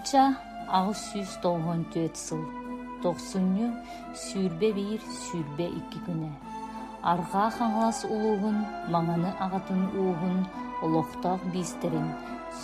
1894 сыл тохсунньу 21-22 күнэ Арҕаа Хаҥалас улууһун Маҥаны аҕатын ууһун олохтоох биистэрин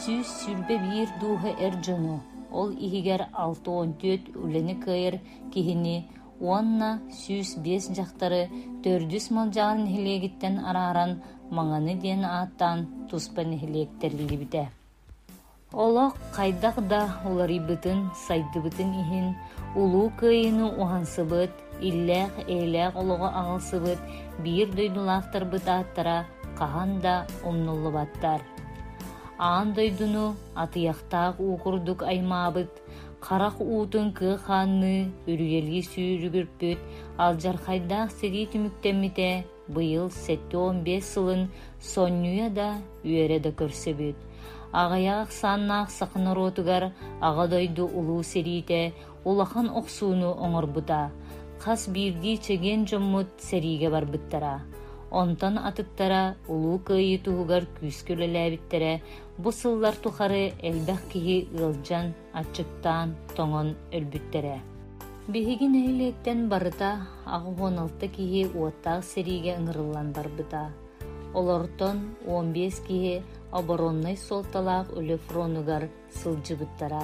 121 дууһа эр дьону, ол иһигэр 64 үлэни кыайар киһини уонна 105 дьахтары Төрдүс Малдьаҕар нэһилиэгиттэн арааран Маҥаны диэн ааттаан туспа нэһилиэк тэриллибитэ. Олох хайдах да уларыйбытын, сайдыбытын иһин Улуу Кыайыыны уһансыбыт, иллээх-эйэлээх олоҕу аҕалсыбыт биир дойдулаахтарбыт ааттара хаһан да умнуллубаттар. Аан дойдуну атыйахтаах уу курдук аймаабыт, харах уутун кыа хаанныы үрүйэлии сүүрүгүрпүт алдьархайдаах сэрии түмүктэммитэ быйыл 75 сылын сонньуйа да, үөрэ да көрсөбүт. Аҕыйах ахсааннаах саха норуотугар Аҕа дойду Улуу сэриитэ улахан охсууну оҥорбута. Хас биирдии чэгиэн дьоммут сэриигэ барбыттара. Онтон атыттара Улуу Кыайыы туһугар күүскэ үлэлээбиттэрэ бу сыллар тухары элбэх киһи ыалдьан, аччыктаан, тоҥон өлбүттэрэ. Биһиги нэһилиэктэн барыта 86 киһи уоттаах сэриигэ ыҥырыллан барбыта. Олортон 15 киһи обороннай суолталаах үлэ фронугар сылдьыбыттара.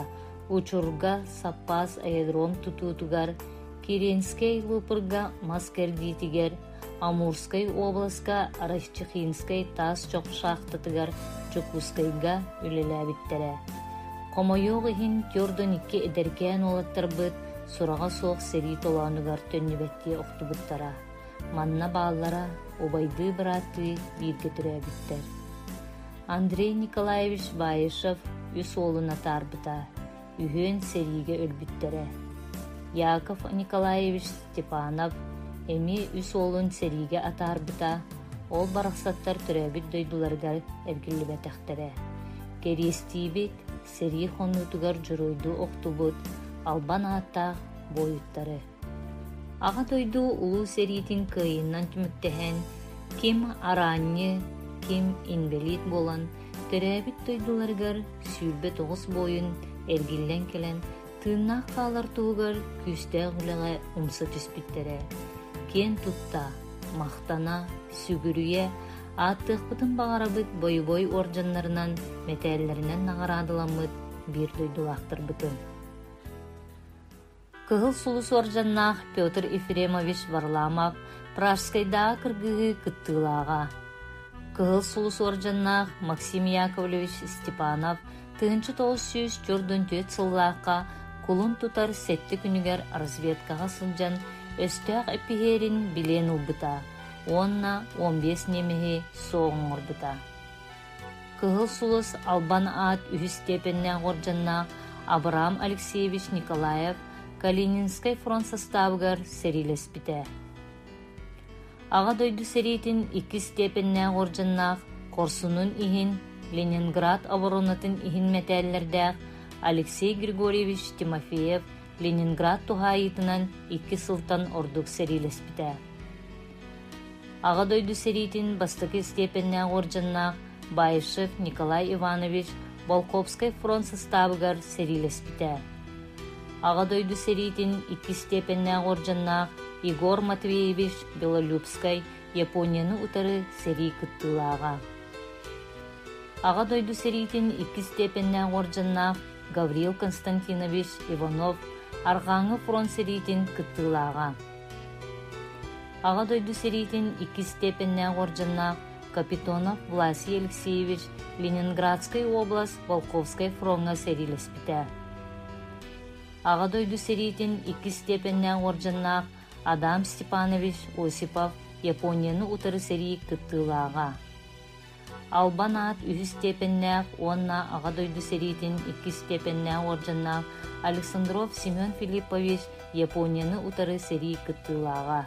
Учурга саппаас аэродром тутуутугар, Киренскэй Лупурга мас кэрдиитигэр, Амурскай уобаласка Райчихинскай таас чох шахтатыгар Дьокуускайга үлэлээбиттэрэ. Хомойуох иһин, 42 эдэркээн уолаттарбыт сураҕа суох сэрии толоонугар төннүбэттии охтубуттара. Манна бааллара убайдыы-бырааттыы бииргэ төрөөбүттэр. Андрей Николаевич Баишев үс уолун атаарбыта, үһүөн сэриигэ өлбүттэрэ. Яков Николаевич Степанов эмиэ үс уолун сэриигэ атаарбыта, ол барахсаттар төрөөбүт дойдуларыгар эргиллибэтэхтэрэ. Кэриэстиибит сэрии хонуутугар дьоруойдуу охтубут албан ааттаах буойуттары. Аҕа дойду Улуу сэриитин кыайыынан түмүктэһэн, ким араанньы, ким инбэлиит буолан, төрөөбүт дойдуларыгар 29 буойун эргиллэн кэлэн, тыыннаах хаалар туһугар күүстээх үлэҕэ умса түспүттэрэ. Киэн тутта, махтана, сүгүрүйэ, ааттыахпытын баҕарабыт бойобуой уордьаннарынан, мэтээллэринэн наҕараадаламмыт биир дойдулаахтарбытын. Кыһыл Сулус уордьаннаах Петр Ефремович Варламов Пражскайдааҕы кыргыһыы кыттыылааҕа. Кыһыл Сулус уордьаннаах Максим Яковлевич Степанов 1944 сыллаахха кулун тутар сэттэ күнүгэр разведкаҕа сылдьан өстөөх эппиһиэрин билиэн ылбыта уонна 15 немеһи суох оҥорбута. Кыһыл Сулус албан аат үһүс степеннээх уордьаннаах Абрам Алексеевич Николаев Калининскай фронт састаабыгар сэриилэспитэ. Аҕа дойду сэриитин иккис степеннээх уордьаннаах Хорсунун иһин Ленинград оборонатын иһин мэтээллэрдээх Алексей Григорьевич Тимофеев Ленинград туһаайыытынан икки сылтан ордук сэриилэспитэ. Аҕа дойду сэриитин бастакы истиэпэннээх уордьаннаах Баишев Николай Иванович Волховскай фронт састаабыгар сэриилэспитэ. Аҕа дойду сэриитин иккис степеннээх уордьаннаах Егор Матвеевич Белолюбскай Японияны утары сэрии кыттыылааҕа. Аҕа дойду сэриитин иккис степеннээх уордьаннаах Гаврил Константинович Иванов Арҕааҥҥы фронт сэриитин кыттыылааҕа. Аҕа дойду сэриитин иккис степеннээх уордьаннаах Капитонов Власий Алексеевич Ленинградскай уобалас Волховскай фроҥҥа сэриилэспитэ. Аҕа дойду сэриитин иккис степеннээх уордьаннаах Адам Степанович Осипов Японияны утары сэрии кыттыылааҕа. Албан аат үһүс степеннээх уонна Аҕа дойду сэриитин иккис степеннээх уордьаннаах Александров Семен Филиппович Японияны утары сэрии кыттыылааҕа.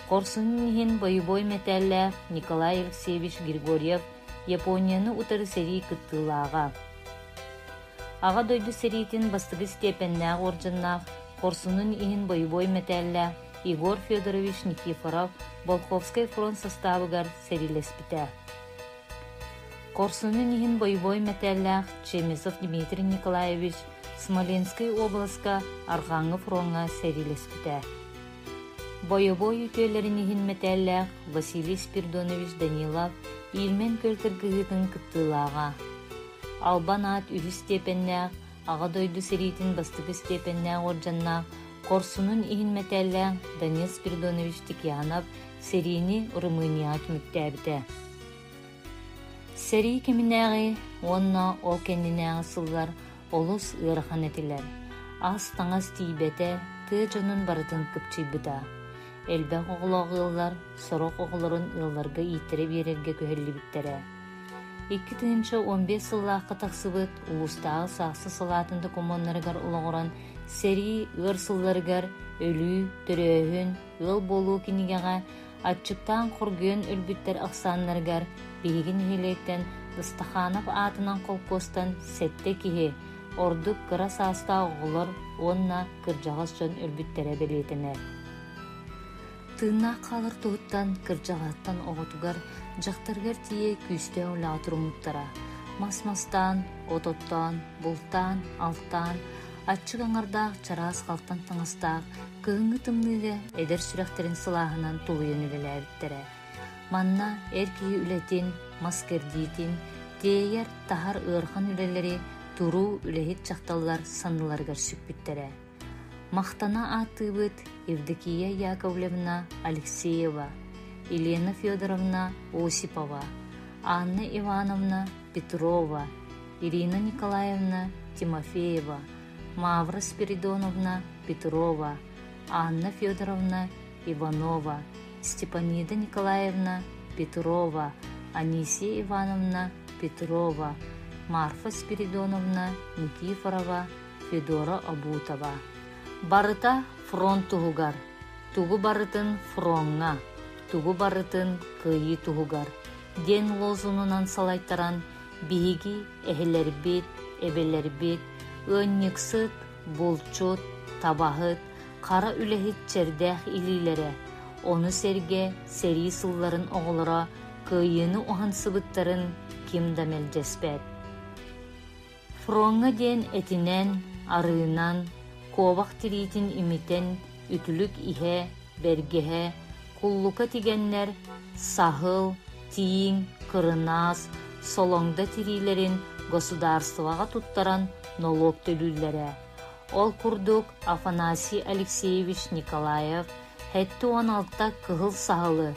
Хорсунун иһин бойобуой мэтээллээх Николай Алексеевич Григорьев Японияны утары сэрии кыттыылааҕа. Аҕа дойду сэриитин бастакы степеннээх уордьаннаах Хорсунун иһин бойобуой мэтээллээх Егор Федорович Никифоров Болховскай фронт састаабыгар сэриилэспитэ. Хорсунун иһин бойобуой мэтээллээх Чемезов Дмитрий Николаевич Смоленскай уобаласка Арҕааҥҥы фроҥҥа сэриилэспитэ. Бойобуой үтүөлэрин иһин мэтээллээх Василий Спирдонович Данилов Ильмень күөл кыргыһыытын кыттыылааҕа. Албан аат үһүс степеннээх Аҕа дойду сэриитин бастакы степеннээх уордьаннаах Хорсунун иһин мэтээллээх Данил Спиридонович Тикьянов сэриини Румынияҕа түмүктээбитэ. Сэрии кэминээҕи уонна ол кэннинээҕи сыллар олус ыарахан этилэр. Ас-таҥас тиийбэтэ, тыа дьонун барытын кыпчыйбыта. Элбэх оҕолоох ыаллар сорох оҕолорун ыалларга ииттэрэ биэрэргэ күһэллибиттэрэ. 2015 сыллаахха тахсыбыт улуустааҕы саахса салаатын докумуоннарыгар олоҕуран сэрии ыар сылларыгар өлүү, төрөөһүн, ыал буолуу кинигэҕэ аччыктаан хоргуйан өлбүттэр ахсааннарыгар биһиги нэһилиэктэн Ыстаханов аатынан холкуостан сэттэ киһи, ордук кыра саастаах оҕолор уонна кырдьаҕас дьон өлбүттэрэ бэлиэтэнэр. Тыыннаах хаалар туһуттан кырдьаҕаһыттан оҕотугар, дьахтарыгар тиийэ күүстээх үлэҕэ туруммуттара. Мас мастаан, от оттоон, бултаан, алтаан, аччык аҥардаах чараас халтан таҥастаах, кыһыҥҥы тымныыга эдэр сүрэхтэрин сылааһынан тулуйан үлэлээбиттэрэ. Манна эр киһи үлэтин, мас кэрдиитин, тиэйэр, таһар ыарахан үлэлэри туруу үлэһит дьахталлар санныларыгар сүкпүттэрэ. Махтана ааттыыбыт Евдокия Яковлевна Алексеева, Елена Федоровна Осипова, Анна Ивановна Петрова, Ирина Николаевна Тимофеева, Мавра Спиридоновна Петрова, Анна Федоровна Иванова, Степанида Николаевна Петрова, Анисия Ивановна Петрова, Марфа Спиридоновна Никифорова, Федора Обутова. Барыта фронт туһугар, тугу барытын фроҥҥа, тугу барытын кыайыы туһугар диэн лозунунан салайтаран биһиги эһэлэрбит, эбэлэрбит, ыанньыксыт, булчут, табаһыт, хара үлэһит чэрдээх илиилэрэ, ону сэргэ сэрии сылларын оҕолоро кыайыыны уһансыбыттарын ким да мэлдьэспэт. Фроҥҥа диэн этинэн, арыынан, куобах тириитин имитэн үтүлүк иһэ, бэргэһэ, куллука тигэннэр саһыл, тииҥ, кырынаас, солоҥдо тириилэрин государствоҕа туттаран нолуок төлүүллэрэ. Ол курдук Афанасий Алексеевич Николаев 76 кыһыл саһылы,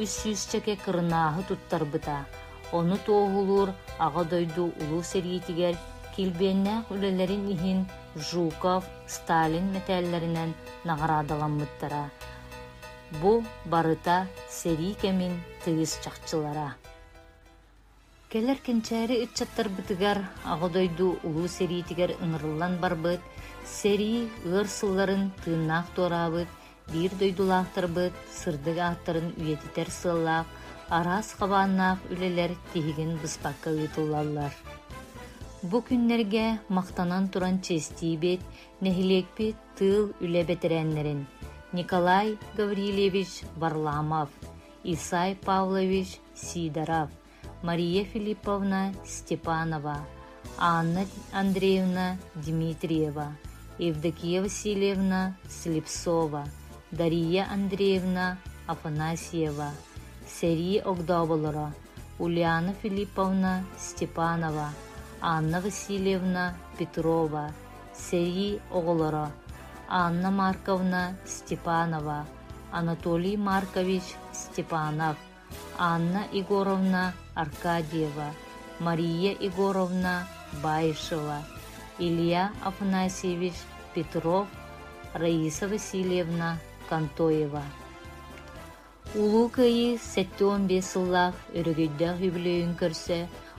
үс сүүсчэкэ кырынааһы туттарбыта. Ону туоһулуур Аҕа дойду Улуу сэриитигэр килбиэннээх үлэлэрин иһин Жуков, Сталин мэтээллэринэн наҕараадаламмыттара. Бу барыта сэрии кэмин тыйыс чахчылара. Кэлэр кэнчээри ыччаттарбытыгар Аҕа дойду Улуу сэриитигэр ыҥырыллан барбыт, сэрии ыар сылларын тыыннаах туораабыт биир дойдулаахтарбыт сырдык ааттарын үйэтитэр сыаллаах араас хабааннаах үлэлэр тиһигин быспакка ыытыллаллар. Бу күннэргэ махтанан туран чиэстиибит, нэһилиэкпит тыыл үлэ бэтэрээннэрин Николай Гаврильевич Варламов, Исай Павлович Сидоров, Мария Филипповна Степанова, Анна Андреевна Дмитриева, Евдокия Васильевна Слепцова, Дария Андреевна Афанасьева, сэрии огдооболоро Ульяна Филипповна Степанова, Анна Васильевна Петрова, сэрии оҕолоро Анна Марковна Степанова, Анатолий Маркович Степанов, Анна Егоровна Аркадьева, Мария Егоровна Баишева, Илья Афанасьевич Петров, Раиса Васильевна Контоева. Улуу Кыайыы 75 сыллаах өрөгөйдөөх үбүлүөйүн көрсө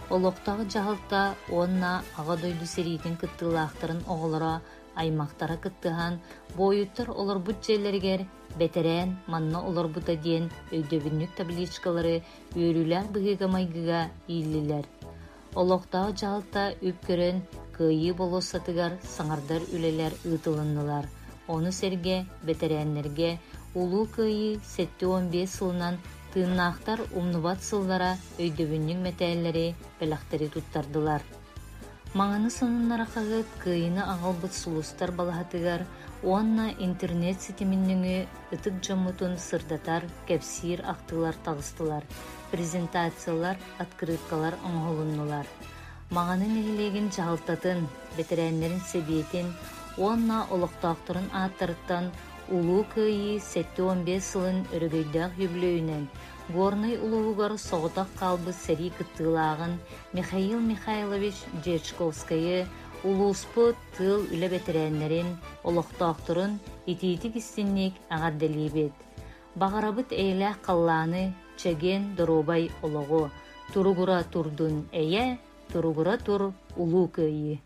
олохтоох дьаһалта уонна Аҕа дойду сэриитин кыттыылаахтарын оҕолоро аймахтара кыттыһан буойуттар олорбут дьиэлэригэр бэтэрээн манна олорбута диэн өйдөбүнньүк табличкалары үөрүүлээх быһыыга-майгыга ииллилэр. Олохтоох дьаһалта үп көрөн, Кыайыы болуоссатыгар саҥардар үлэлэр ыытылыннылар. Ону сэргэ бэтэрээннэргэ Улуу Кыайыы 75 сылынан тыыннаахтар умнубат сыллара өйдөбүнньүк мэтээллэри, бэлэхтэри туттардылар. Маҥаны сонуннара хаһыат Кыайыыны аҕалбыт сулустар балаһатыгар уонна интернет ситимин нөҥүө ытык дьоммутун сырдатар, кэпсиир ахтыылар таҕыстылар, презентациялар, открыткалар оҥоһулуннулар. Маҥаны нэһилиэгин дьаһалтатын, бэтэрээннэрин сэбиэтин уонна олохтоохторун ааттарыттан Улуу Кыайыы 75 сылын өрөгөйдөөх үбүлүөйүнэн Горнай улууһугар соҕотох хаалбыт сэрии кыттыылааҕын Михаил Михайлович Дьячковскайы улууспут тыыл үлэ бэтэрээннэрин, олохтоохторун итиитик-истинник эҕэрдэлиибит! Баҕарабыт эйэлээх халлааны, чэгиэн доруобай олоҕу, туругура турдун эйэ, туругура тур Улуу Кыайыы!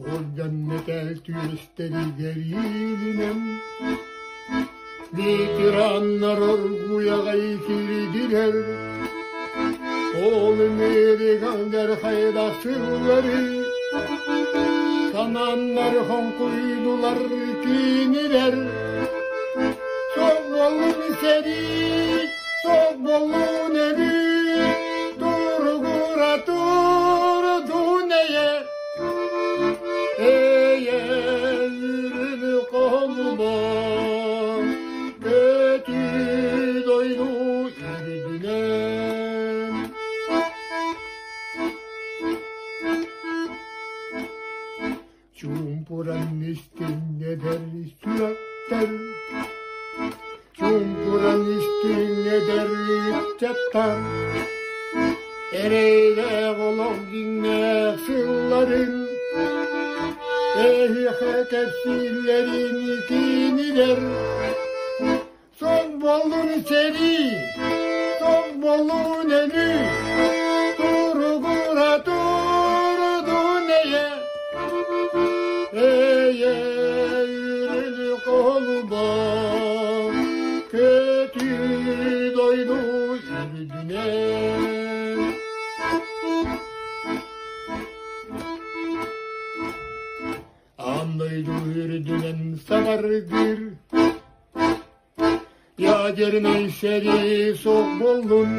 Уорганна түөстэригэр иилинэн Ветераннар оргуйаҕай кирдилэр Ол Американдар хайдах сыллары Санааннар хоҥкуйдулар кинилэр Соҕолун сэрии, соҕолун өлүү Туругура турдун эйэ Эйэ үрүҥ холбо Көтүү дойду үрдүнэн Чуумпуран истиҥ эдэр сүрэхтэр, Чуумпуран истиҥ эдэр ыччаттар, Эрэйдээх олох дьиҥнээх сылларын, Эһиэхэ кэпсииллэрин кинилэр. Соҥ буоллун сэрии, соҥ буоллун өлүү, Туругура турдун эйэ, Эйэ үрүлү холбо, Көтүү дойду үрдүнэн. Аан дойду үрдүнэн саҥаргыр Ядернай сэрии суох буоллун.